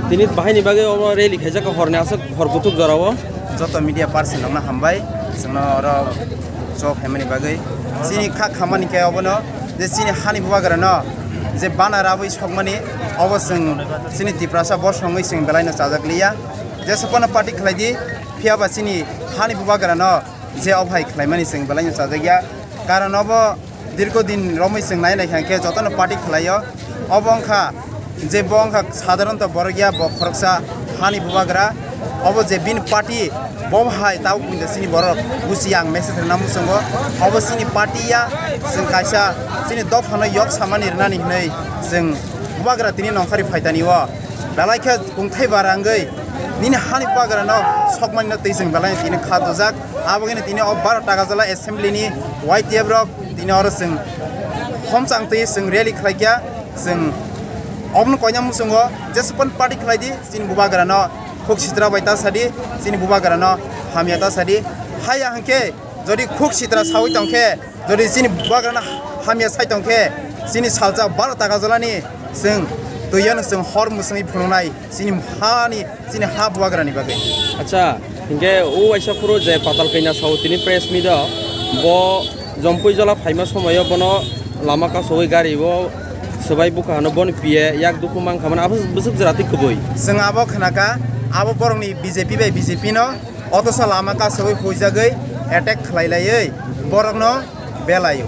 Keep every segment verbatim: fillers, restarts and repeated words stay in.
Tini bahaini bagwi obo rally khaijak horni aswk hor kuchuk jorao. Joto media person rokno hambai, chwngno oro chok hemani bagwi. Chini kha khamani khe obono je chini hani bubagrano je bana rabwi sokmani, obo chwng chini Tiprasa bosongwi chwng belaino chajak liya. Jesa phano party khlai di, phiya ba chini hani bubagrano je obo hai khlaimani chwng belaino chajak ya. Karon obo dirgo din romwi chwng nai nai kha khe jotono party khlaio. Obo wngkha je bo wngkha sadharonto borok ya, bo khoroksa hani bubagra. Obo je bini party bo hai tabuk puinda chini borok busi ang message rwna muchungo. Obo chini party ya, chwng kaisa chini dophano yok samani rwnani hinwi chwng bubagra tini nongkhorwi phaitani o. Belai khe kungthai barangwi nini hani bubagrano sokmani no twi chwng belai tini kha dojak. Abogini tini o baro Takarjala assembly ni Y T F rok tini oro chwng homchang twi chwng rally khlaikha. Chwng obono koina muchungo jesa phano party khlai di, chini bubagrano khuk sitra bai ta sadi, chini bubagrano hamya ta sadi. Haya hwnkhe jodi khuk sitra sawi tongkhe, jodi chini bubagrano hamya sai tongkhe, chini salsa baro Takarjalani chwng twi yano chwng hor mwswngwi phunuknai chini hani, chini ha bubagrani bagwi. Acha, hinkhe o waisa phuru je Patal Kanya sao tini press meet o, bo Jompui Jola phaima somoio bono lama kasowi gari o swbai bukha hano boni piye yak dukhu mankha mani abo bwswk jora twi kubui. Chwng abo khnakha, abo borokni B J P bai B J P no otosa lama kasowi huijagwi attack khlai laiwi borokno belaio.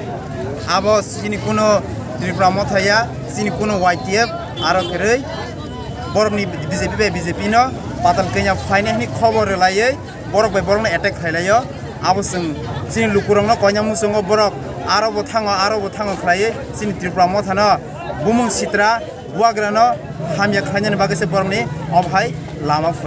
Abo chini kuno Tripura Motha ya, chini kuno Y T F, aro kwrwi borokni B J P bai B J P no Patal Kanya phainai hwnwi khobor rwlaiwi borok bai borokno attack khlailaio. Abo chwng chini lukurokno koina muchungo, borok aro bo thango, aro bo thango khlaiwi chini Tripura Mothano bumung sitra bubagrano hamya khlainani bagwi se borokni obo hai lama phunuk.